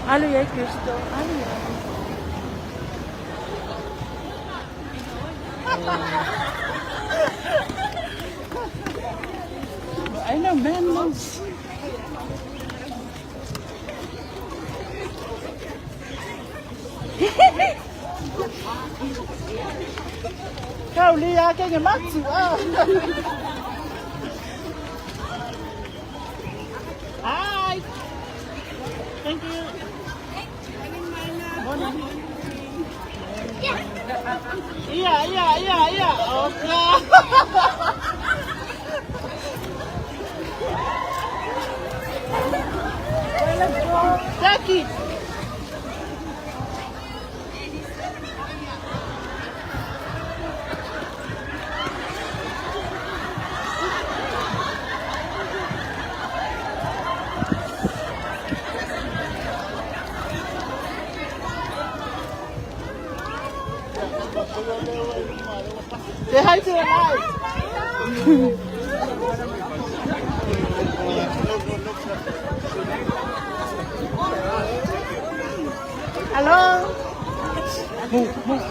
Alu i ai Crystal, alu i ai. I know man knows. Kau lia ke nge matsu. Ah. Hi. Thank you. Morning. Iya. Oke. Jackie. Say hi to the live. Hello. Move, move.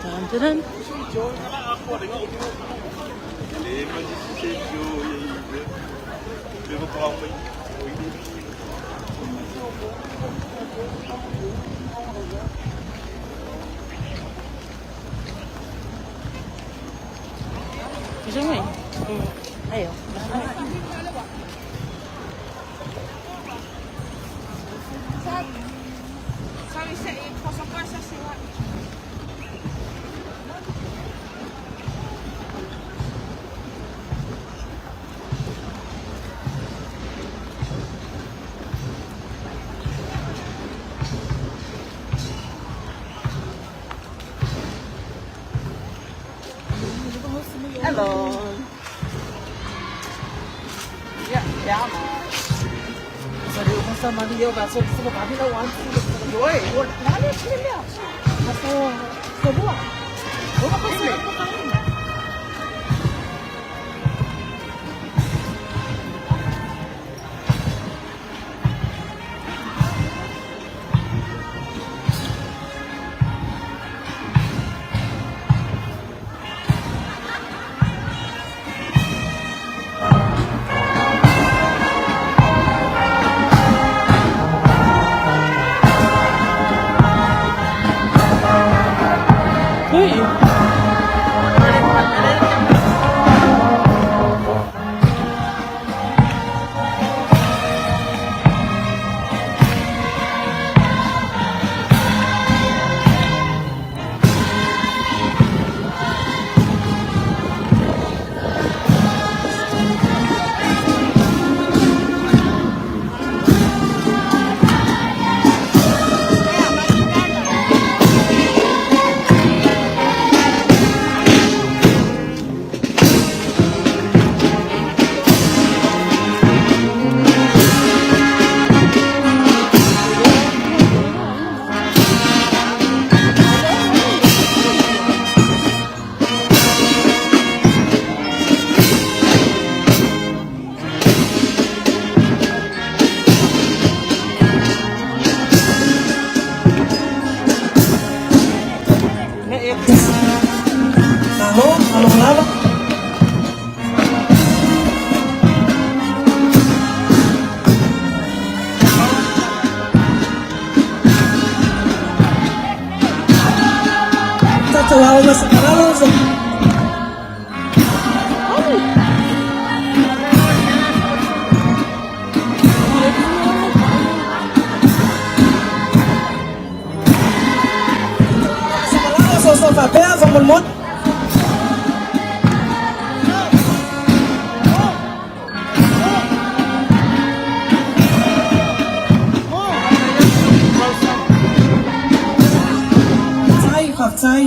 Dun, dun, dun. Gusto mo eh. Ayaw. Sorry, c'est 300 ça c'est vrai. Hello. Yeah. Uy. Malo, malo lava. Tatou aoga sakalalo. Sakalalo soso faapea faamolemole. Tai, faafetai.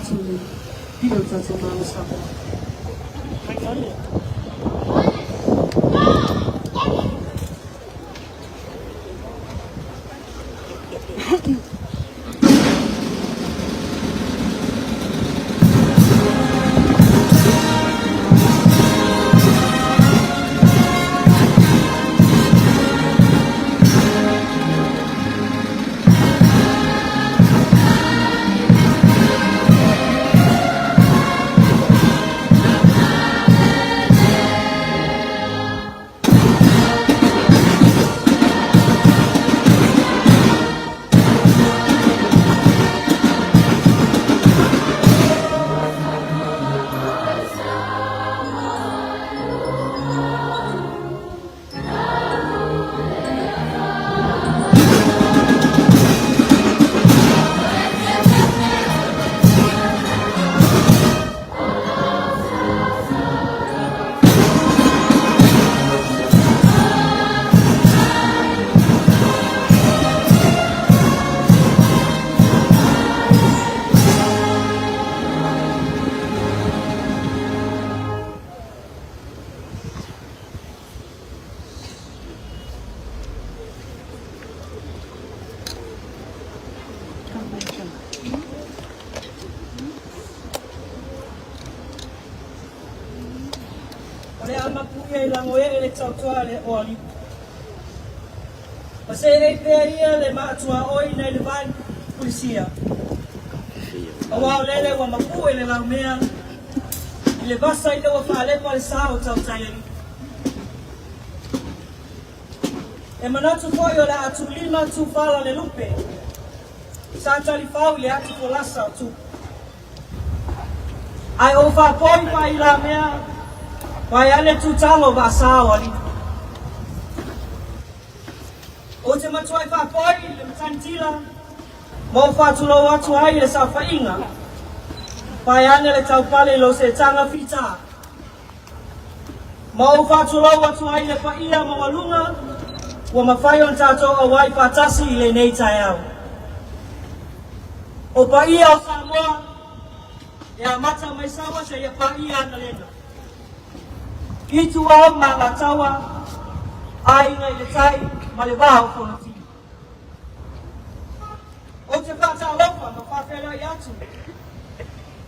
atu i le pili o le tatou Malo Samoa. O le a mapuia i lagoee le tautoa le o alii. Ma seei pea ia le maatuaoi nai le vai Kulisia. Aua o lele ua mapue le laumea i le vasa ina ua faalepa le sa o tautai alii. E manatu foi o le a tulima tufala le lupe sa talifau i le atu folasa o tupu. Ae ou faapoi faailamea vaeane tutalo vaasa o alii. Ou te matuai faapoi le matanitila ma ou faatulou atu ai i le saofaiga vaeane le taupale i lou setaga fita. Ma ou faatulou atu ai i le paia maualuga ua mafai ona tatou auai faatasi i lenei taeao. O paia o Samoa e amata mai Saua seia paia Analena. Ituau ma Alataua, Aiga i le Tai ma le Vaa o Fonoti. Ou te faatalofa ma faafeiloai atu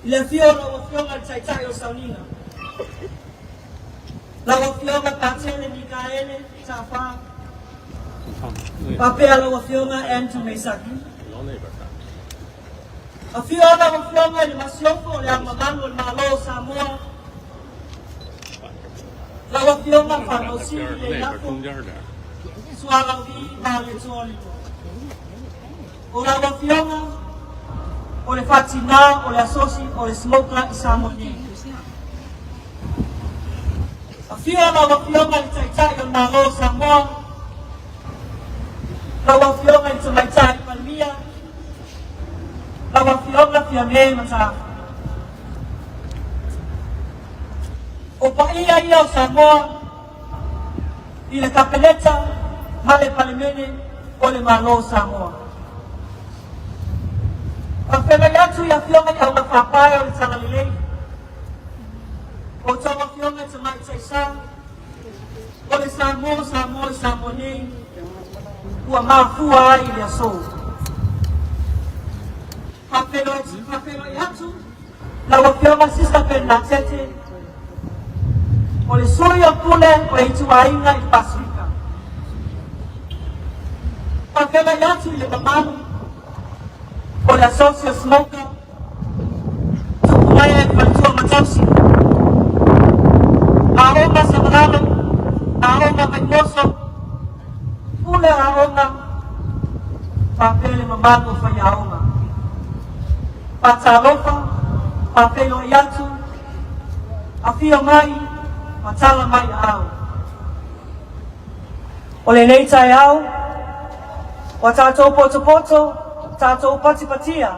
i le afio o lau Afioga i le Taitai o Sauniga, lau Afioga Patele Mikaele Tafa, faapea lau Afioga Andrew Mesaki. Afio lau Afioga i le Masiofo o le Ao Mamalu o le Malo o Samoa, lau Afioga Faamasini Leilapo, Sualauvi Malietoa. O lau Afioga o le faatinā o le asosi o le Smoker i Samoa nei. Afio lau Afioga i le Taitai o le Malo o Samoa, lau Afioga i le Tamaitai Palemia, lau Afioga Fiame Mataafa. O paia ia o Samoa i le Kapeneta ma le Palemene o le Malo o Samoa. Faafegai atu i Afioga i Aoga Faapae o le Talalelei, o outou Afioga i Tamaitai Sa, o le Samoa o Samoa i Samoa nei, ua mafua ai le aso. Faafeiloai atu lau Afioga Sister Bernadette, o le sui o Pule o le Ituaiga i le Pasefika. Faafeiloai atu i le mamalu o le Associate Smoker, tupu mai ai faletua ma tausi, aoga Savalalo, aoga Vaimoso, pule aoga, faapea le mamalu o faiaoga. Faatalofa, faafeiloai atu, afio mai ma tala mai aao. O lenei taeao, ua tatou potopoto, tatou patipatia,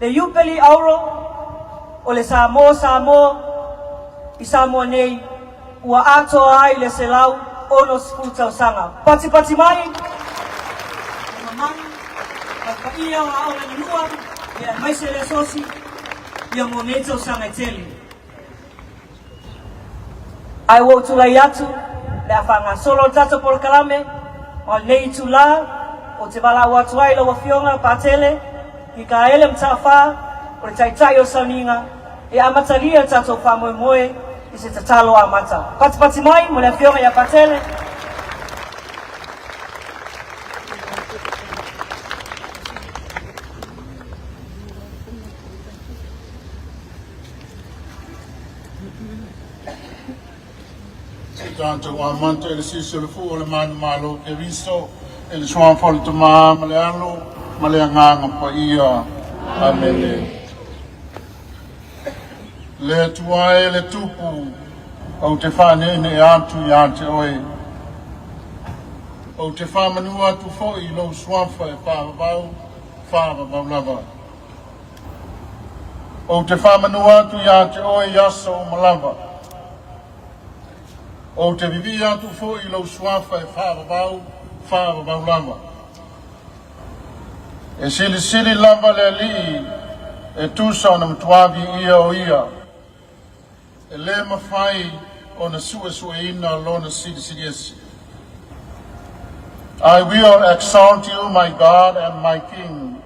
le Iupeli Auro o le Samoa Samoa i Samoa nei ua atoa ai le 160 tausaga. Patipati mai le mamalu ma le paia o Aoga e Lua, aemaise le Asosi. Ia mo nei tausaga e tele. Ae ua ou tulai atu le a faagasolo le tatou polokalame ma lenei itulā ou te valaau atu ai i lau Afioga Patele Mikaele Mataafa o le Taitai o le Sauniga e amatalia le tatou faamoemoe i se tatalo amata. Patipati mai mo le Afioga ia Patele. Se tatou amata i le sisi o le fua o le manumalo o Keriso, e le Suafa o le Tama ma le Alo ma le Agaga Paia. Amene. Le Atua e le Tupu, ou te faaneenee atu ia te oe. Ou te faamanu atu foi i lou Suafa e faavavau, faavavau lava. Ou te faamanu atu ia te oe i aso uma lava. Ou te vivii atu foi i lou suafa e faavavau, faavavau lava. E silisili lava le Alii e tusa ona matua viia o ia. E le mafai ona suesueina lona silisili ese. I will exalt you, my God and my King,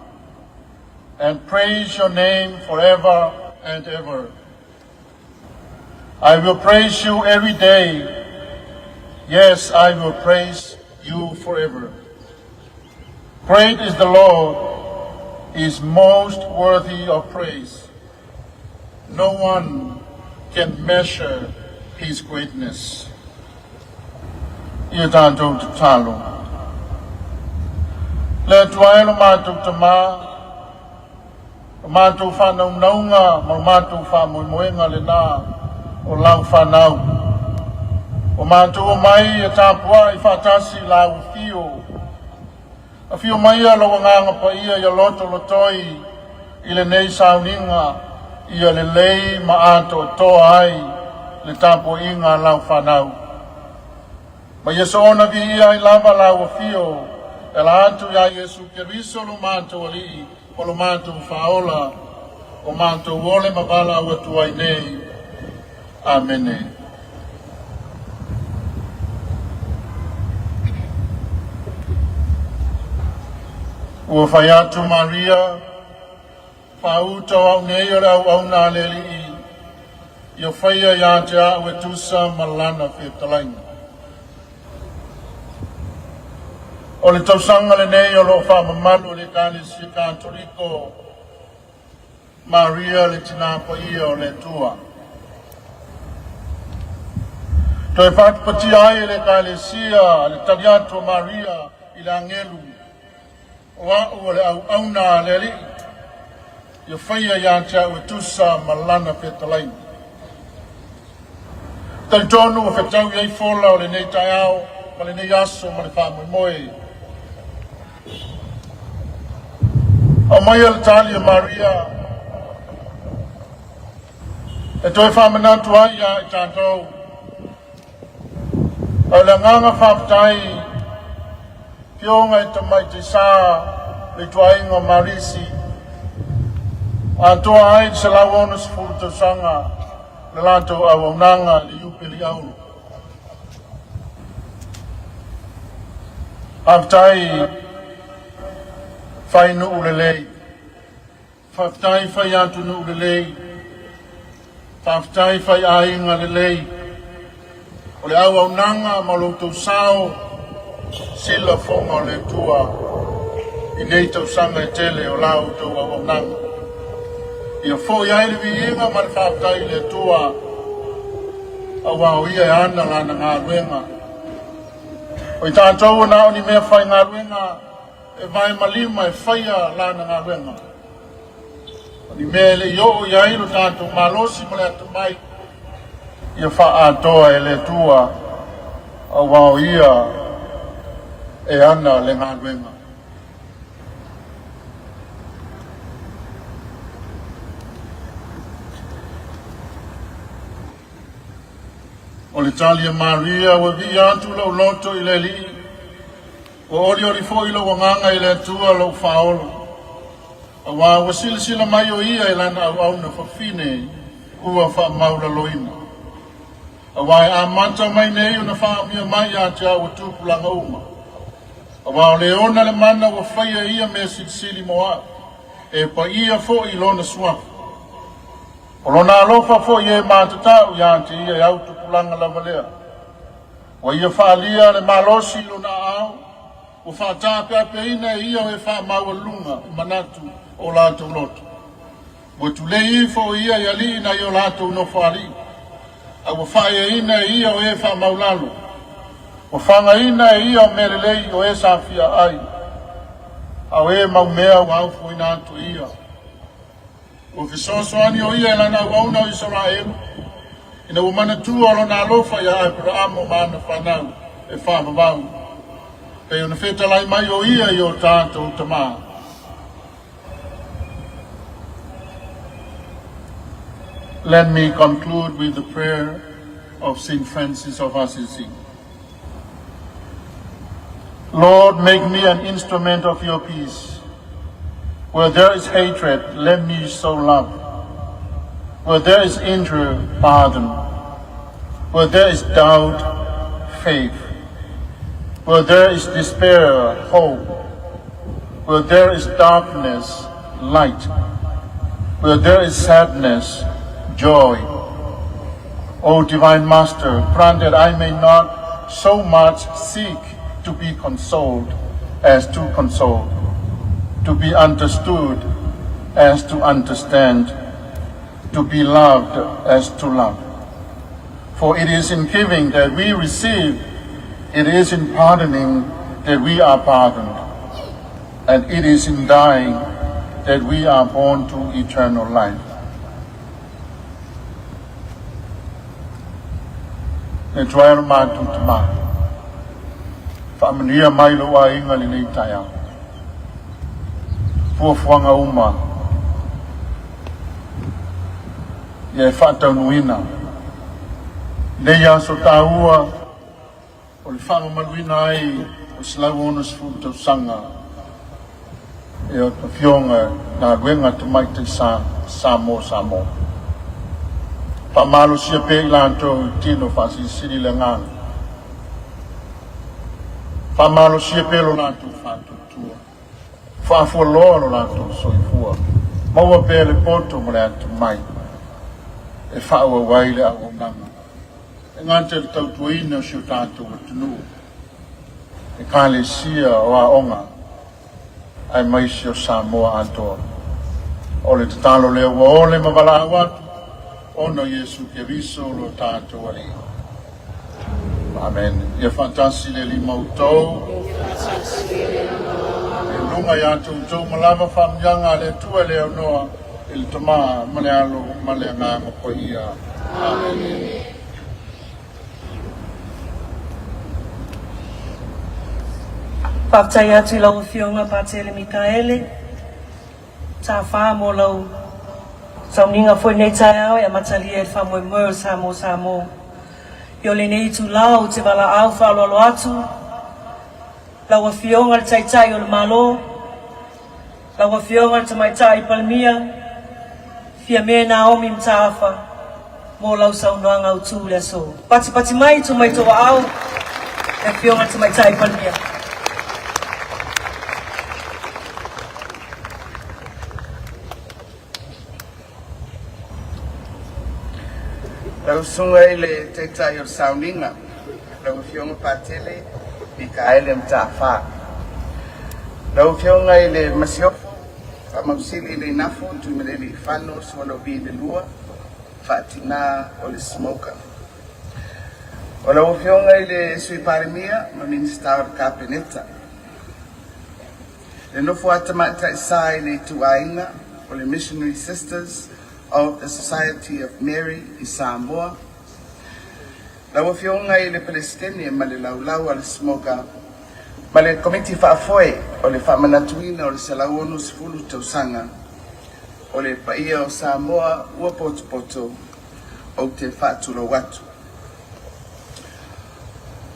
and praise your name forever and ever. I will praise you every day. Yes, I will praise you forever. Great is the Lord, is most worthy of praise. No one can measure his greatness. Ia tatou tatalo. Le Atua e lo matou Tamā, o matou faanaunauga ma o matou faamoemoega lenā o lau fanau. O matou omai e tapuai faatasi i lau afio. Afio maia lou Agaga Paia ia lotolotoi i lenei sauniga ia lelei ma atoatoa ai le tapuaiga a lau fanau. Ma ia soona viia ai lava lau afio e ala atu iā Iesu Keriso lo matou Alii ma lo matou Faaola, o matou ole ma valaau atu ai nei. Amene. Ua fai atu Maria, Faauta o au nei o le auauna a le Alii, ia faia ia te au e tusa ma lana fetalaiga. O le tausaga lenei o lo o faamamalu e le Ekalesia Katoliko Maria le Tinā Paia o le Atua. Toe faatupatia ai e le Ekalesia le tali atu a Maria i le agelu, O au o le auauna a le Alii, ia faia ia te au e tusa ma lana fetalaiga. Talitonu ua fetau i ai fola o lenei taeao ma lenei aso ma le faamoemoe. Aumaia le tali a Maria e toe faamanatu ai ia i tatou. O le agaga faafetai Fioga e tamaitai sa le ituaiga o Marisi atoa ai le 160 tausaga le latou auaunaga i le Iupeli Auro. Faafetai fai nuu lelei. Faafetai fai atunuu lelei. Faafetai fai aiga lelei. O le auaunaga ma lo outou sao sila foga o le Atua i nei tausaga e tele o la outou auaunaga. Ia foi ai le viiga ma le faafetai i le Atua, aua o ia e ana lana galuega. O i tatou o na o ni mea faigaluega e vae ma lima e faia lana galuega. O ni mea e le i oo i ai lo tatou malosi ma le atamai, ia faaatoa e le Atua, aua o ia e ana le galuega. O le tali a Maria, ua vii atu lou loto i le Alii, ua olioli foi lou agaga i le Atua lou Faaola. Auā ua silasila mai o ia i lana auauna fafine ua faamaulaloina. Auā e amata mai nei ona faamia mai ia te au o tupulaga uma. Auā o le ona le mana ua faia ia mea silisili mo au, e paia foi i lona suafa. O lona alofa foi e matatau ia te ia e au tupulaga lava lea. Ua ia faalia le malosi i lona aao, ua faataapeapeaina e ia o e faamaualuluga i manatu o latou loto. Ua tulei ifo o ia i alii nai o latou nofoalii, a ua faaeaina e ia o e faamaulalo. Ua fagaina e ia o mea lelei o e sa fia ai, a o e maumea ua aufoina atu e ia. Ua fesoasoani o ia i lana auauna o Isaraelu, ina ua manatua lona alofa iā Aperaamo ma ana fanau e faavavau, pei ona fetalai mai o ia i o tatou tamā. Let me conclude with the prayer of St. Francis of Assisi. Lord, make me an instrument of your peace. Where there is hatred, let me sow love. Where there is injury, pardon. Where there is doubt, faith. Where there is despair, hope. Where there is darkness, light. Where there is sadness, joy. O Divine Master, grant that I may not so much seek to be consoled as to console, to be understood as to understand, to be loved as to love. For it is in giving that we receive, it is in pardoning that we are pardoned, and it is in dying that we are born to eternal life. Le Atua e lo matou Tamā, faamanuia mai lou aiga i lenei taeao. Fuafuaga uma ia e faataunuuina lenei aso taua o le faamamaluina ai o 160 tausaga e o afioga galuega tamaitai sa Samoa Samoa. Faamalosia pea i latou i tino faasilisili le agaga. Faamalosia pea lo latou faatuatua. Faafualoa lo latou soifua. Maua pea le poto ma le atamai e faaauau ai le auaunaga. E gata i le tautuaina o si o tatou atunuu, ekalesia o aoga, aemaise o Samoa atoa. O le tatalo lea ua ole ma valaau atu, ona o Iesu Keriso lo tatou Alii. Amen. Ia faatasi le Alii ma outou. E luga ia te outou ma lava faamanuiaga a le Atua e le aunoa i le Tama ma le Alo ma le Agaga Paia. Amene. Faafetai atu i lau Afioga Patele Mikaele Tafa mo lau sauniga foi nei taeao e amatalia i le faamoemoe o Samoa Samoa. I o lenei itula ou te valaau faaaloalo atu lau Afioga le Taitai o le Malo, lau Afioga le Tamaitai Palemia, Fiame Naomi Mataafa, mo lau saunoaga autu i le aso. Patipati mai, tu mai tou aao, le Afioga i le Tamaitai Palemia. Lau Susuga i le Taitai o le Sauniga, lau Afioga Patele Mikaele Mataafa. Lau Afioga i le Masiofo, Faamausili Leinafo Tuimalealiifano Sualauvi le Lua, Faatina o le Smoker. O lau Afioga i le Sui Palemia ma Minisita o le Kapeneta. Le nofo a tamaitai sa i le ituaiga o le Missionary Sisters of the Society of Mary i Samoa. Lau Afioga i le Peresetene ma le Laulau a le SMOGA ma le Komiti Faafoe o le Faamanatuina o le 160 Tausaga o le Paia o Samoa ua potopoto, ou te faatulou atu.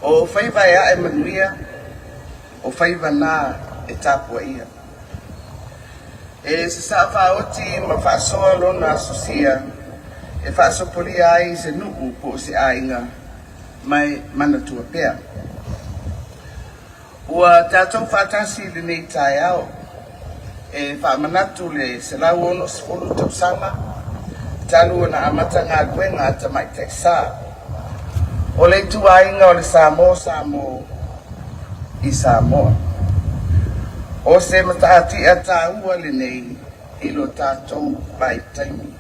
O faiva e ae manuia, o faiva na e tapuaia. E sasaa faaoti ma faasoa lona asosia e faasopolia ai se nuu po o se aiga ma e manatua pea. Ua tatou faatasi i lenei taeao e faamanatu le 160 tausaga talu ona amata galuega a Tamaitai Sa o le ituaiga o le Samoa Samoa i Samoa. O se mataatia taua lenei i lo tatou vaitaimi.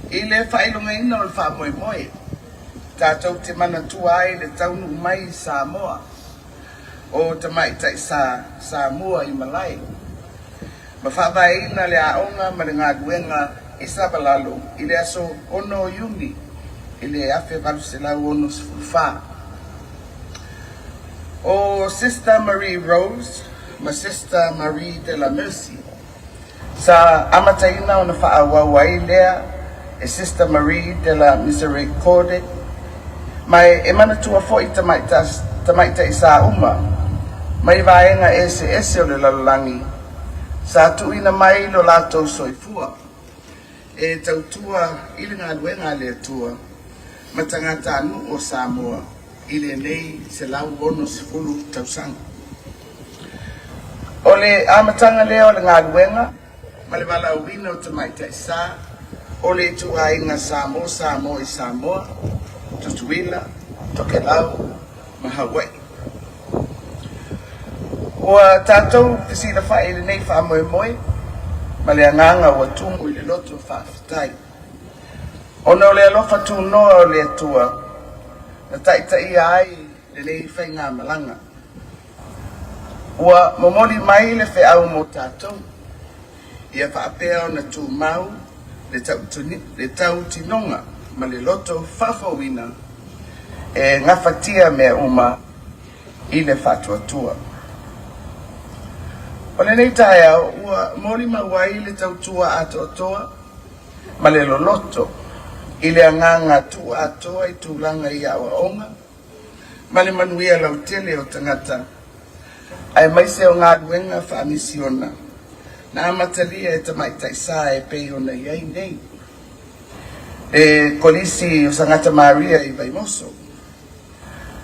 I le faailogaina o le faamoemoe, tatou te manatua ai le taunuu mai i Samoa o Tamaitai Sa Samoa i Malae, ma faavaeina le aoga ma le galuega i Savalalo i le aso 6 o Iuni i le 1864. O Sister Marie Rose ma Sister Marie de la Mercy sa amataina ona faaauau ai lea e Sister Marie de la Misericorde, ma e manatua foi tamaitai sa uma mai vaega eseese o le lalolagi sa tuuina mai lo latou soifua e tautua i le galuega a le Atua ma tagatanuu o Samoa i lenei 160 tausaga. O le amataga lea o le galuega ma le valaauina o Tamaitai Sa o le ituaiga Samoa Samoa i Samoa, Tutuila, Tokelau ma Hawaii. Ua tatou fesilafai i lenei faamoemoe ma le agaga ua tumu i le loto faafetai. Ona o le alofa tunoa o le Atua na taitaia ai lenei faigamalaga. Ua momoli mai le feau mo tatou, ia faapea ona tumau le tautinoga ma le loto faafouina e gafatia mea uma i le faatuatua. O lenei taeao ua molimau ai le tautua atoatoa ma le loloto i le agaga tuuatoa i tulaga i aoaoga ma le manuia lautele o tagata, aemaise o galuega faamisiona na amatalia e Tamaitai Sa e pei ona i ai nei le Kolisi o Sagata Maria i Vaimoso,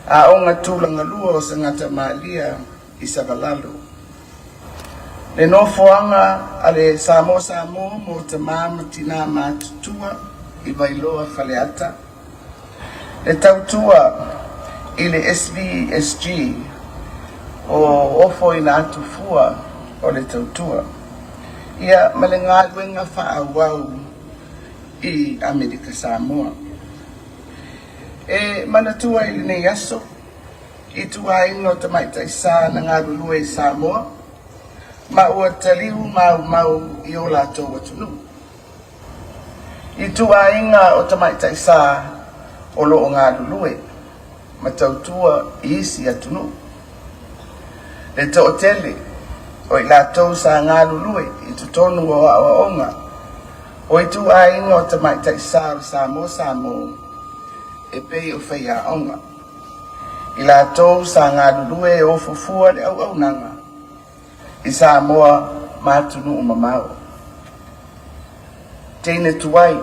Aoga Tulagalua o Sagata Malia i Savalalo, le nofoaga a le Samoa Samoa mo tamā ma tinā matutua i Vailoa Faleata, Le tautua i le SVSG o ofoina atu fua o le tautua, ia ma le galuega faaauau i Amerika Samoa. E manatua i lenei aso, ituaiga o tamaitai sa na galulue i Samoa ma ua taliu maumau i o latou atunuu. Ituaiga o tamaitai sa o lo o galulue ma tautua i isi atunuu. Le toatele o i latou sa galulue i totonu o aoaoga o ituaiga o tamaitai sa o le Samoa Samoa e pei o faiaoga, i latou sa galulue e ofofua le auaunaga i Samoa ma atunuu mamao. Teine tuai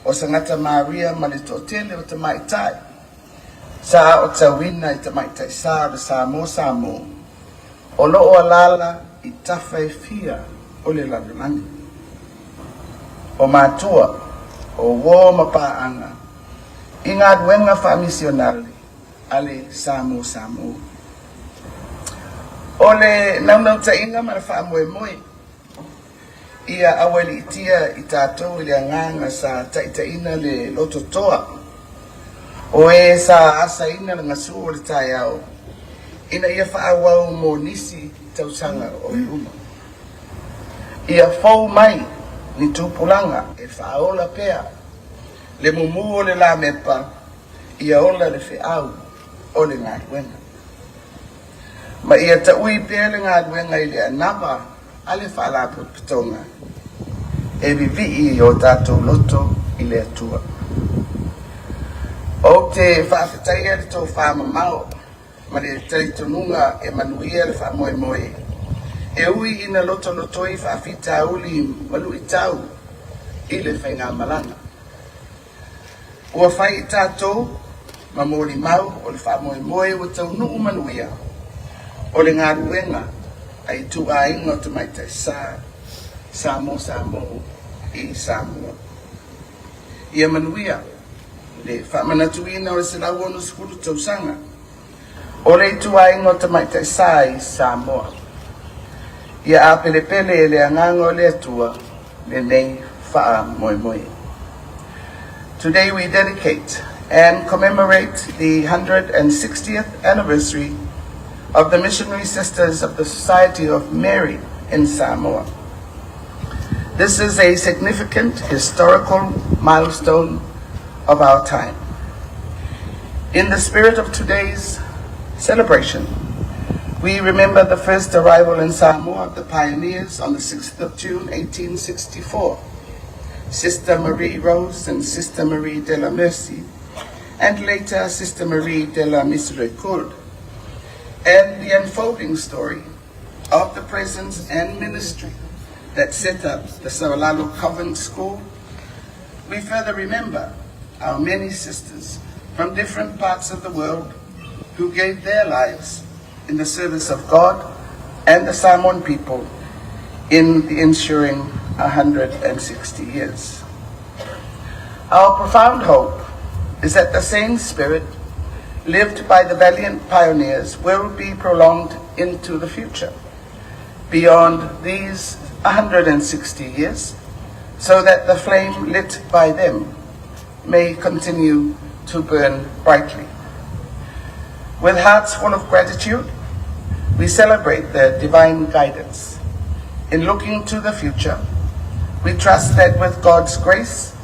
o Sagata Maria ma le toatele o tamaitai sa aotauina i tamaitai sa o le Samoa Samoa o lo o alaala i tafa e fia o le lalolagi. O matua, o uō ma paaga i galuega faamisionare a le Samoa Samoa. O le naunautaiga ma le faamoemoe ia aualiitia i tatou i le agaga sa taitaiina le loto toa o e sa asaina le gasu o le taeao ina ia faaauau mo nisi tausaga o i luma. Ia fou mai ni tupulaga e faaola pea le mumu o le lamepa ia ola le feau o le galuega. Ma ia taui pea le galuega i le anava a le Faalapotopotoga e vivii i o tatou loto i le Atua. Ou te faafetaia le tofamamao ma le talitonuga e manuia le faamoemoe. E ui ina lotolotoi faafitauli ma luʻitau i le faigamalaga. Ua fai i tatou ma molimau o le faamoemoe ua taunuu manuia o le galuega a ituaiga o tamaitai sa Samoa Samoa i Samoa. Ia manuia le faamanatuina o le 160 tausaga o le ituaiga o tamaitai sa i Samoa. Ia apelepele e le agaga o le Atua lenei faamoemoe. Today we dedicate and commemorate the 160th anniversary of the Missionary Sisters of the Society of Mary in Samoa. This is a significant historical milestone of our time. In the spirit of today's celebration, we remember the first arrival in Samoa of the pioneers on the 6th of June 1864, Sister Marie Rose and Sister Marie de la Mercy, and later Sister Marie de la Miséricorde, and the unfolding story of the presence and ministry that set up the Savalalo Convent School. We further remember our many sisters from different parts of the world who gave their lives in the service of God and the Samoan people in the ensuing 160 years. Our profound hope is that the same spirit lived by the valiant pioneers will be prolonged into the future, beyond these 160 years, so that the flame lit by them may continue to burn brightly. With hearts full of gratitude, we celebrate their divine guidance. In looking to the future, we trust that with God's grace,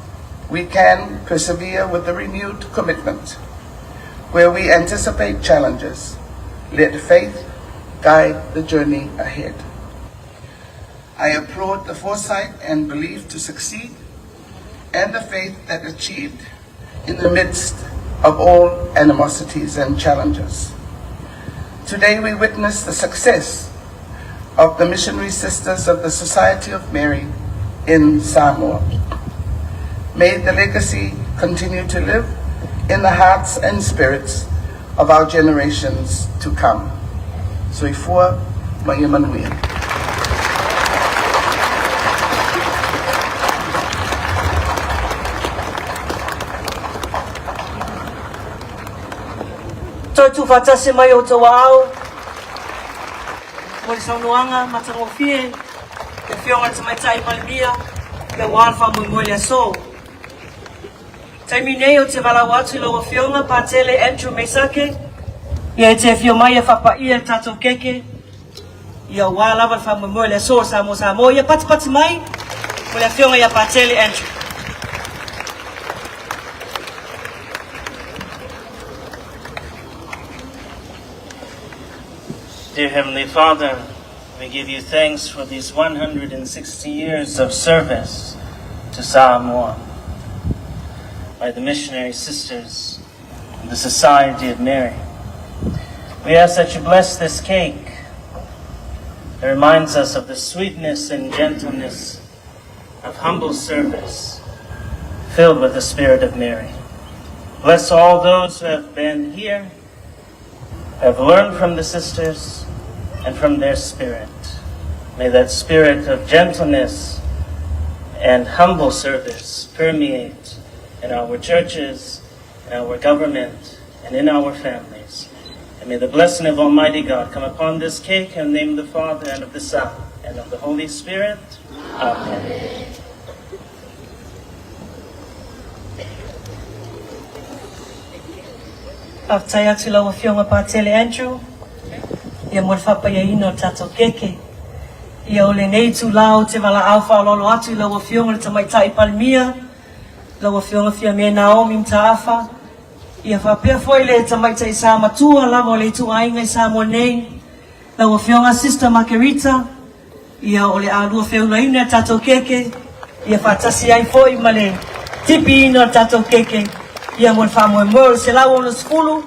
we can persevere with a renewed commitment. Where we anticipate challenges, let faith guide the journey ahead. I applaud the foresight and belief to succeed and the faith that achieved in the midst of all animosities and challenges. Today we witness the success of the Missionary Sisters of the Society of Mary in Samoa. May the legacy continue to live in the hearts and spirits of our generations to come. Soifua ma ia manuia. Toe tuufaatasi mai outou aao mo le saunoaga matagofie le Afioga i le Tamaitai Palemia aua le faamoemoe i le aso. Taimi nei ou te valaau atu i lau Afioga Patele Andrew Mesake, ia e te afio mai e faapaia le tatou keke, ia aua lava le faamoemoe i le aso o Samoa Samoa. Ia patipati mai mo le Afioga ia Patele Andrew. Dear Heavenly Father, we give you thanks for these 160 years of service to Samoa by the missionary sisters of the Society of Mary. We ask that you bless this cake that reminds us of the sweetness and gentleness of humble service filled with the Spirit of Mary. Bless all those who have been here, have learned from the sisters and from their spirit. May that spirit of gentleness and humble service permeate in our churches, in our government, and in our families. And may the blessing of Almighty God come upon this cake in the name of the Father, and of the Son, and of the Holy Spirit. Amen. Faafetai atu i lau Afioga Patele Andrew ia mo le faapaiaina o le tatou keke. Ia o lenei itulā ou te valaau faaaloalo atu i lau Afioga i le Tamaitai Palemia, lau Afioga Fiame Naomi Mataafa, ia faapea foi le Tamaitai Sa Matua lava o le ituaiga i Samoa nei, lau Afioga Sister Makerita, Ia o le a lua feulaina le tatou keke, ia faatasi ai foi ma le tipiina o le tatou keke, ia mo le faamoemoe o le 160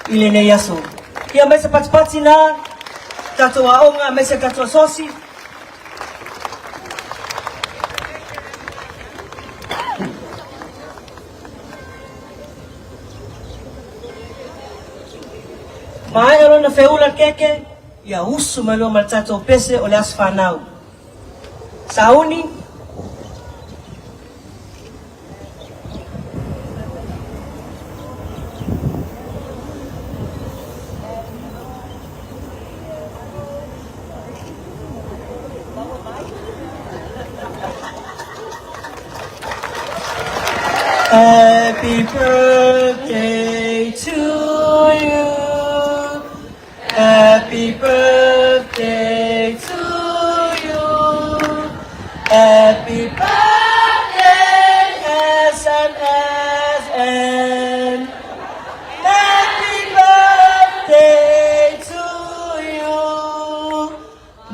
i lenei aso. Ia mai se patipati na. tatou aoga aemaise tatou asosi. Maea lona feula le keke, ia usu mai loa ma le tatou pese o le aso fanau. Sauni. Happy birthday to you. Happy birthday to you. Happy birthday SMSN. Happy birthday to you.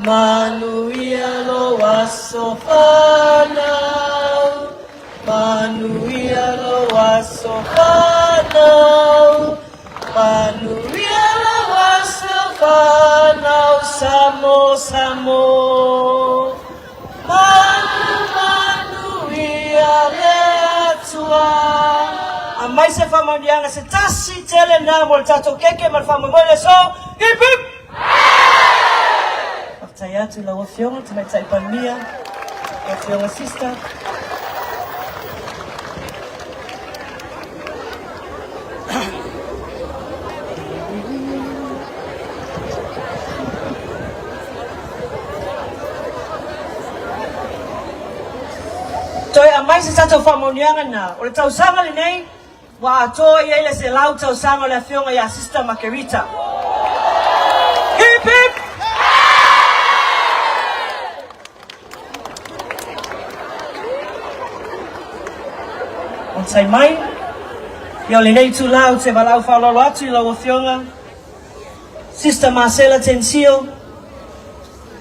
Manuia lou aso fanau. Manuia lou aso fanau. Manuia lou aso fanau. Samo, Samo. Manu, manuia le Atua. Aumai se faamanuiaga se tasi tele na mo le tatou keke ma le faamoemoe i le aso. Hip hip! Faafetai atu i lau Afioga Tamaitai Palemia, lau Afioga Sister. Toe aumai se tatou faamaoniaga na. O le tausaga lenei, ua atoa i ai le 100 tausaga o le afioga ia Sister Makerita. Hip hip! Onosai mai, ia o lenei itulā ou te valaau faaaloalo atu i lau Afioga, Sister Marcella Tensio,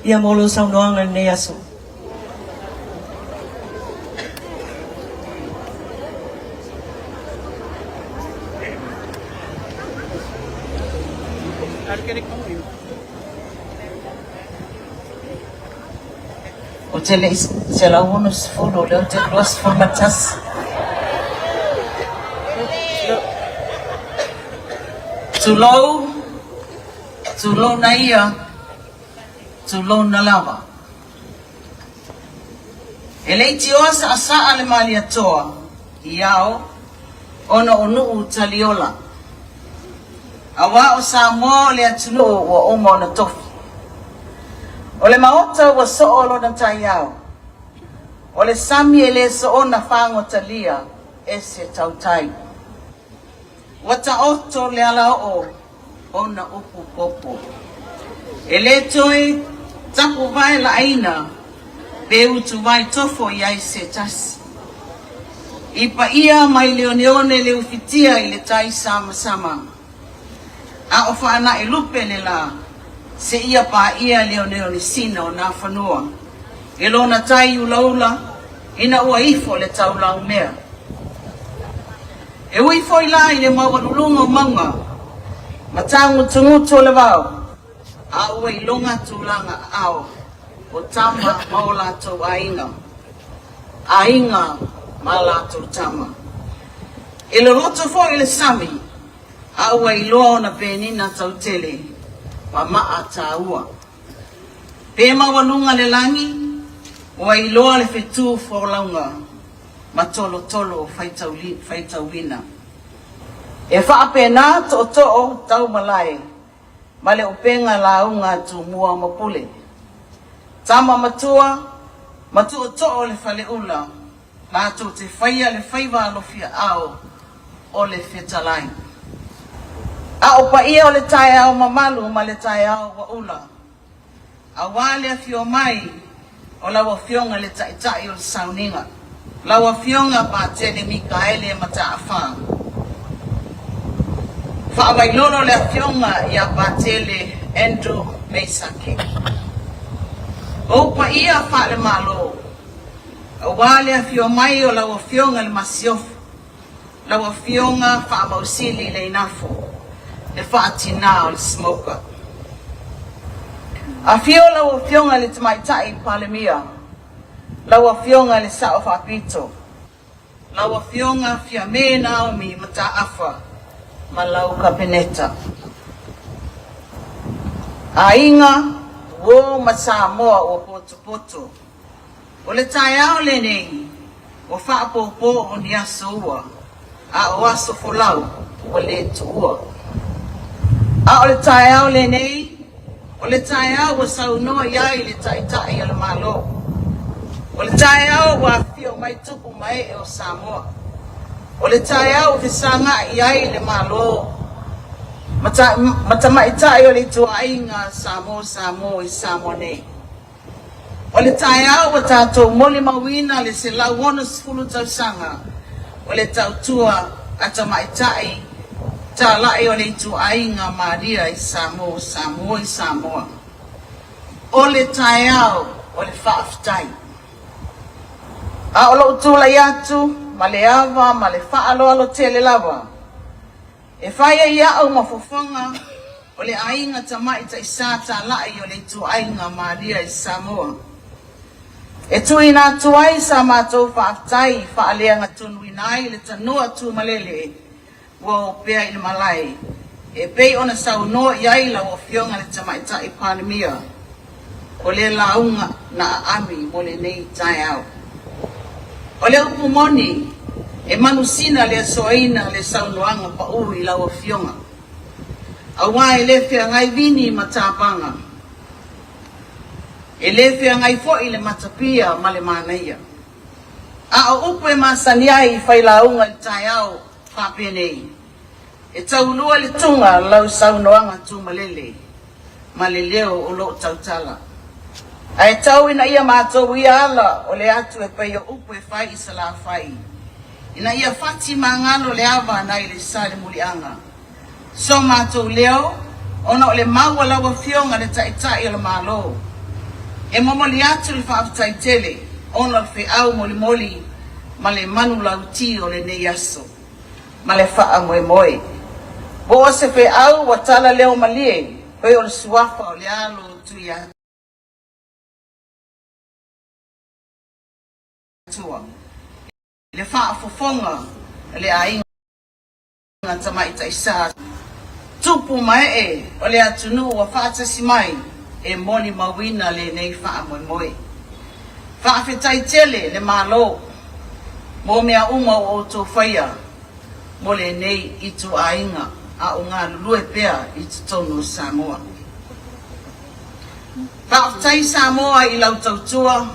ia mo lou saunoaga i lenei aso. Ou te le i 160, o lea ou te 21. Tulou, tulou na ia, tulou na lava. E le itioa saasaa le Malietoa i ao ona o nuu taliola. Aua o Samoa o le atunuu ua uma ona tofi. O le maota ua soo lona taiao. O le sami e le soona fagotalia e se tautai. Ua taoto le alaoo ona upu popo. E le toe tapuvae laaina pe utuvae tofo i ai se tasi. I paia mai le oneone le ufitia i le tai samasama, a o faanae lupe le la, seia paia le oneone sina o Nafanua e lona tai ulaula ina ua ifo le taulaumea. E ui foi la i le maualuluga o mauga ma tagutugutu o le vao, a ua iloga tulaga aao o tama ma o latou aiga, aiga ma latou tama. E loloto foi le sami, a ua iloa ona penina tautele ma maa taua. Pe maualuga le lagi, ua iloa le fetu folauga ma tolotolo faitauina. E faapena tootoo tau malae ma le upega lauga a Tumua ma Pule. Tama matua ma tootoo le faleula latou te faia le faiva alofia ao o le fetalai. A o paia o le taeao mamalu ma le taeao ua ula. Aua le afio mai o lau Afioga le Taitai o le Sauniga, lau Afioga Patele Mikaele Mataafa. Faavailolo le Afioga ia Patele Andrew Mesake. Ou paia faale-Malo, aua le afio mai o lau Afioga le Masiofo, Lau Afioga Faamausili Leinafo, le faatinā o le Smoker. Afio lau Afioga i le Tamaitai Palemia, lau Afioga i le Sao Faapito, lau Afioga Fiame Naomi Mataafa ma lau Kapeneta. Aiga, uo ma Samoa ua potopoto. O le taeao lenei, ua faapopo o ni aso ua, a o aso folau ua le tuua. A o le taeao lenei, o le taeao ua saunoa i ai le Taitai o le Malo. O le taeao ua afifio mai tupu ma ee o Samoa. O le taeao ua fesagai i ai le Malo ma tamaitai o le ituaiga Samoa Samoa i Samoa nei. O le taeao ua tatou molimauina le 160 tausaga o le tautua a tamaitai talai o le ituaiga Maria i Samoa, Samoa i Samoa. O le taeao o le faafetai. A o lou tulai atu ma le ava ma le faaaloalo tele lava, E fai ai au ma fofoga o le aiga tamaitai sa talai o le ituaiga Maria i Samoa. E tuuina atu ai sa matou faafetai faaleagatonuina ai le tanoa tumalele ua opea i le malae e pei ona saunoa i ai lau Afioga le Tamaitai Palemia o le lauga na aami mo lenei taeao. O le upu moni, e manusina le asoaina le saunoaga pau i lau Afioga, aua e le feagai vini ma tapaga, e le feagai foi le matapia ma le manaia. A o upu e masani ai i failauga i le taeao faapenei, E taulua le tuga lau saunoaga tumalele ma le leo o loo tautala. Ae tau ina ia matou ia ala o le atu e pei o upu e fai i Salafai, ina ia fati magalo le ava nai le Salemuliaga. So matou leo, ona o le mau a lau Afioga le Taitai o le Malo. E momoli atu le faafetai tele ona o le feau molimoli ma le manulauti o lenei aso. ma le faamoemoe. Po o se feau ua tala leo malie pei o le suafa o le alo o Tuiatua i le faafofoga a le aiga tamaitai sa tupu ma ee o le atunuu ua faatasi mai e molimauina lenei faamoemoe. Faafetai tele le Malo mo mea uma ua outou faia mo lenei ituaiga a o galulue pea i totonu o Samoa. Faafetai Samoa i lau tautua,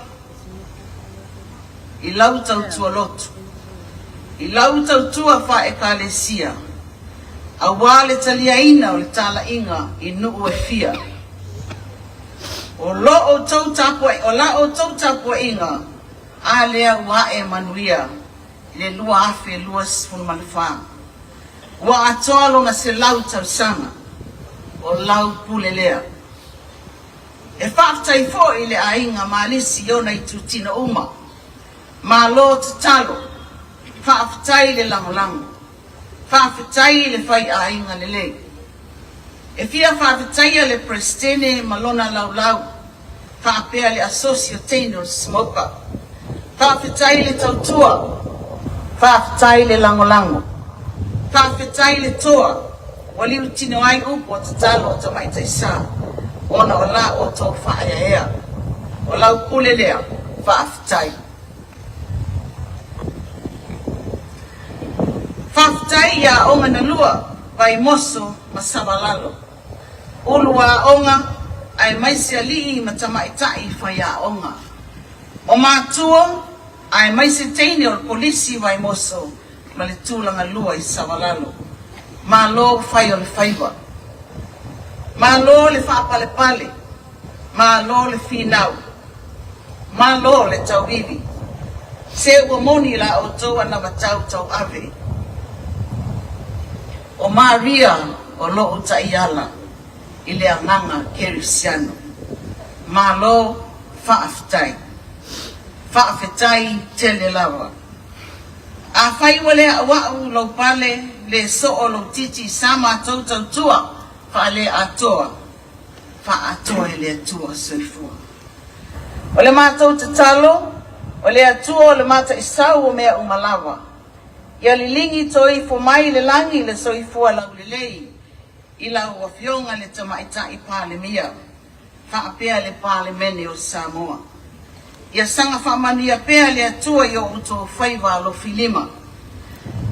i lau tautua lotu, i lau tautua faaekalesia, aua le taliaina o le talaiga i nuu e fia. O lo outou tapuai, o la outou tapuaiga a lea ua ae manuia i le 2024. Ua atoa lona 100 tausaga o lau pule lea. E faafetai foi i le aiga Malisi i ona itutino uma. Malo tatalo. Faafetai le lagolago. Faafetai i le faiaiga lelei. E fia faafetaia le Peresetene ma lona laulau, faapea le Asosi o Teine o le Smoker. Faafetai le tautua. Faafetai le lagolago. Faafetai le toa ua liutino ai upu o tatalo a Tamaitai Sa ona o la outou faaeaea. O lau pule lea. Faafetai. Faafetai i aoga na lua, Vaimoso ma Savalalo. Ulu aoga aemaise alii ma tamaitai faiaoga. O matua aemaise teine o le Kolisi Vaimoso ma le Tulagalua i Savalalo. Malo fai o le faiva. Malo le faapalepale. Malo le finau. Malo le tauivi. Se ua moni la outou anavatau tauave. O Maria o lou taiala i le agaga kerisiano. Malo faafetai. Faafetai tele lava. Afai ua le auau lou pale le soo lou titi sa matou tautua faaleatoa. faaatoa e le Atua. Soifua. O le matou tatalo, o le Atua o le mataisau o mea uma lava. Ia liligi toe ifo mai le lagi le soifua laulelei i lau Afioga le Tamaitai Palemia faapea le Palemene o Samoa. Ia saga faamanuia pea le Atua i o outou faiva alofilima.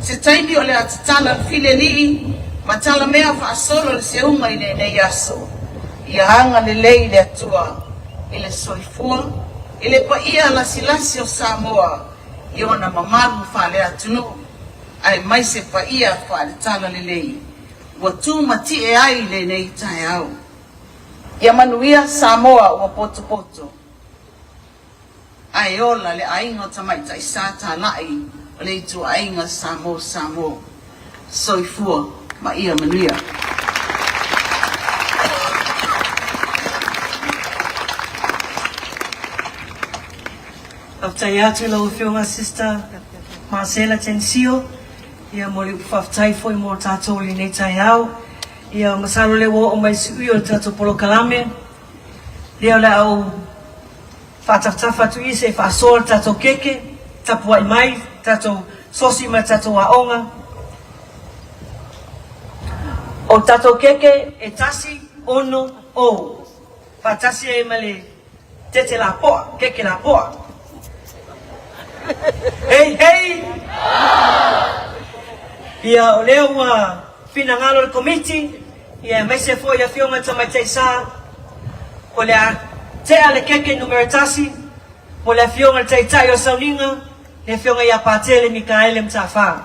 Se taimi o le a tatala le filelii ma talamea faasolo le seuga i lenei aso. Ia agalelei le Atua i le soifua, i le paia lasilasi o Samoa i ona mamalu faaleatunuu aemaise paia faale-Talalelei ua tumatie ai lenei taeao. Ia manuia Samoa ua potopoto, ae ola le aiga o tamaitai sa talai o le ituaiga Samoa Samoa. Soifua ma ia manuia. Faafetai atu i lau Afioga Sister Marcela Tensio, ia mo le upu faafetai foi mo tatou i lenei taeao. Ia masalo lea ua oo mai siui o le tatou polokalame, lea o le a ou faatafatafa atu i se i faasoa le tatou keke, tapuai mai, tatou sosi ma le tatou aoga. O le tatou keke e 1, 6, 0. Faatasi ai ma le tete lapoa, keke lapoa. Hei, hei! Ia, o lea ua finagalo le Komiti, ia aemaise foi Afioga i Tamaitai Sa, o le a tea le keke numera 1 mo le Afioga i le Taitai o le Sauniga, le Afioga ia Patele Mikaele Mata'afa.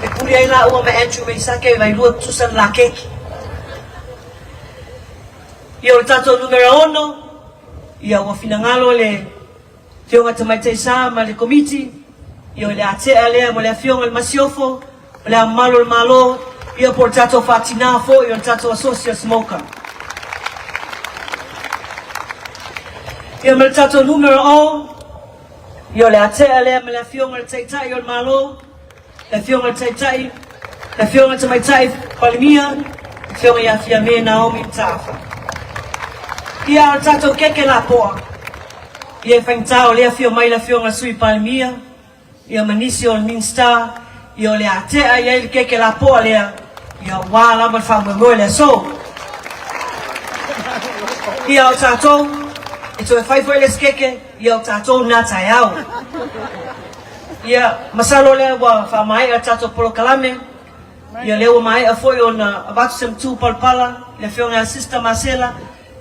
E pule ai lāua ma Andrew Mesake i vailua tutusa le la keki. Ia o le tatou numera 6, ia ua finagalo le Afioga Tamaitai Sa ma le Komiti, ia o le a tea lea mo le Afioga i le Masiofo, o le Ao Mamalu o le Malo, ia po o le tatou faatinā foi o le tatou Asosi o Smoker. Ia ma le tatou numera 6, ia o le a tea lea ma le Afioga i le Taitai o le Malo, le Afioga i le Taitai, le Afioga i le Tamaitai Palemia, le Afioga ia Fiame Naomi Mataafa. Ia, o le tatou keke lapoa, ia e faigata o lea afio mai le Afioga i le Sui Palemia, ia ma nisi o le Minisita, ia o le a tea i ai le keke lapoa lea, ia aua lava le faamoemoe le aso. Ia o tatou, e toe fai foi le isi keke, ia o tatou lena taeao. Ia, masalo lea ua faamaea le tatou polokalame. Ia, lea ua maea foi ona avatu se matu palapala i le Afioga ia Sister Marcela,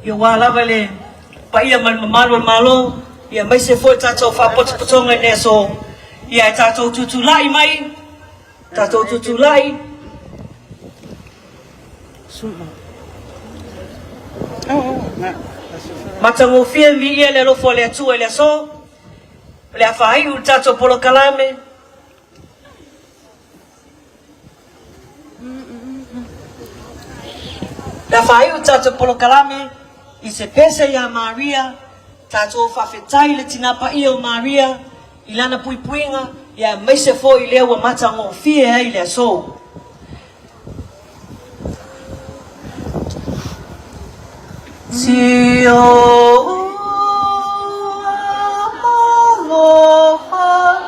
ia aua lava le paia ma le mamalu o le Malo, ia aemaise foi le tatou faapotopotoga i lenei aso. Ia, e tatou tutulai mai, tatou tutulai. Matagofie viia le alofa o le Atua i le aso. O le a faaiu le tatou polokalame. O le a faaiu le tatou polokalame i se pese iā Maria, tatou faafetai i le Tina Paia o Maria i lana puipuiga, ia aemaise foi lea ua matagofie ai le aso. Si ou aloha.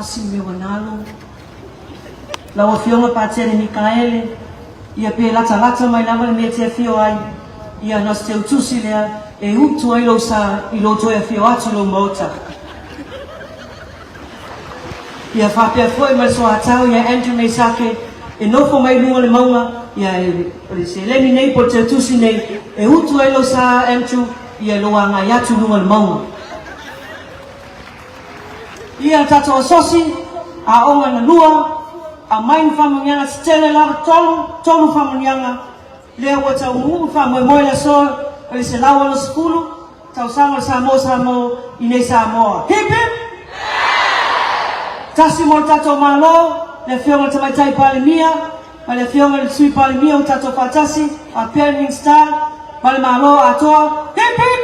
Tasi le mea ua nalo. Lau Afioga Patele Mikaele, ia pe latalata mai lava le mea e te afio ai, ia na o se teutusi lea e utu ai lou sa i lou toe afio atu i lou Maota. Ia faapea foi ma le soatau ia Andrew Mesake e nofo mai i luga o le mauga, ia o le seleni nei po o le teutusi nei e utu ai lou sa Andrew, ia lou agai atu i luga o le mauga. Ia tatou asosi, aoga na lua, aumai ni faamanuiaga tsy tele lava tolu, tolu faamanuiaga, lea ua taunuu le faamoemoe le aso o le 160 tausaga o le Samoa Samoa i nei Samoa. Hip hip! Tasi mo le tatou Malo, le Afioga i le Tamaitai Palemia ma le Afioga i le Sui Palemia ua tatou faatasi, faapea le Minisita ma le Malo atoa. Hip hip!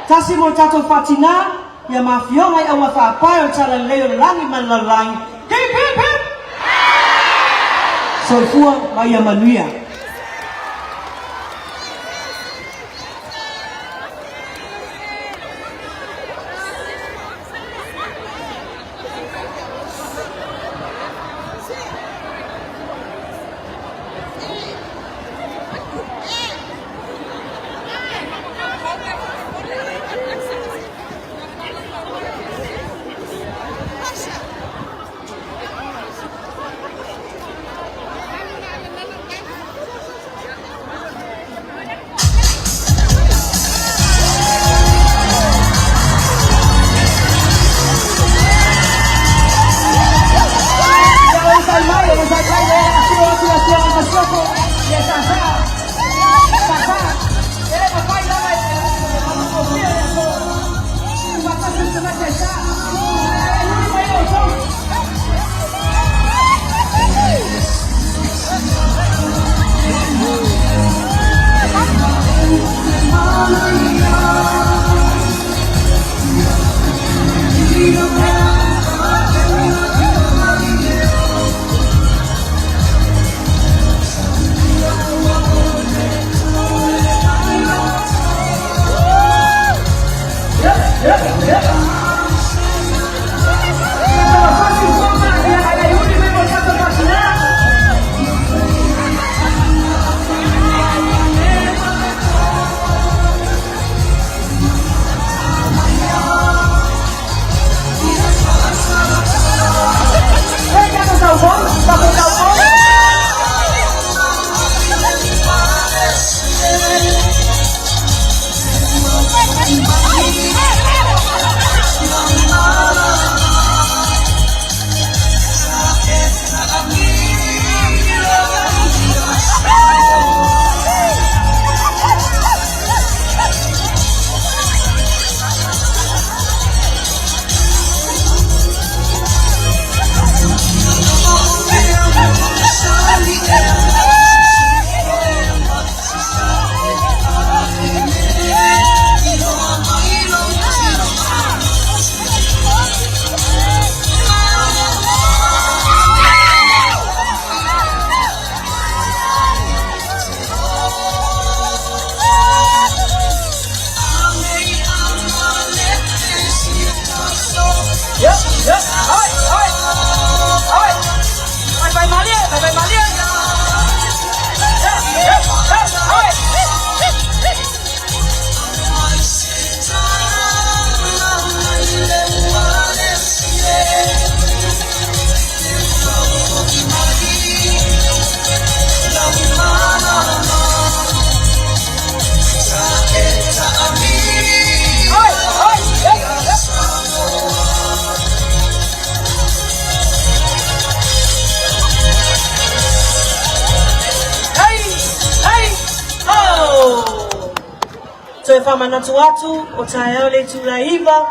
Tasi mo le tatou faatinā, ia ma afioga i auga faapae o le talalelei o le lagi ma le lalolagi. Hip hip hip! Soifua ma ia manuia. Toe faamanatu atu o taeao le itula e 9,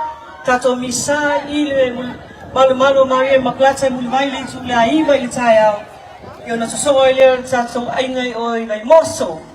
tatou misa i le malumalu o Maria Makulata e muli mai le itula e 9 i le taeao, ia ona sosoo ai lea o le tatou aiga i o i Vaimoso.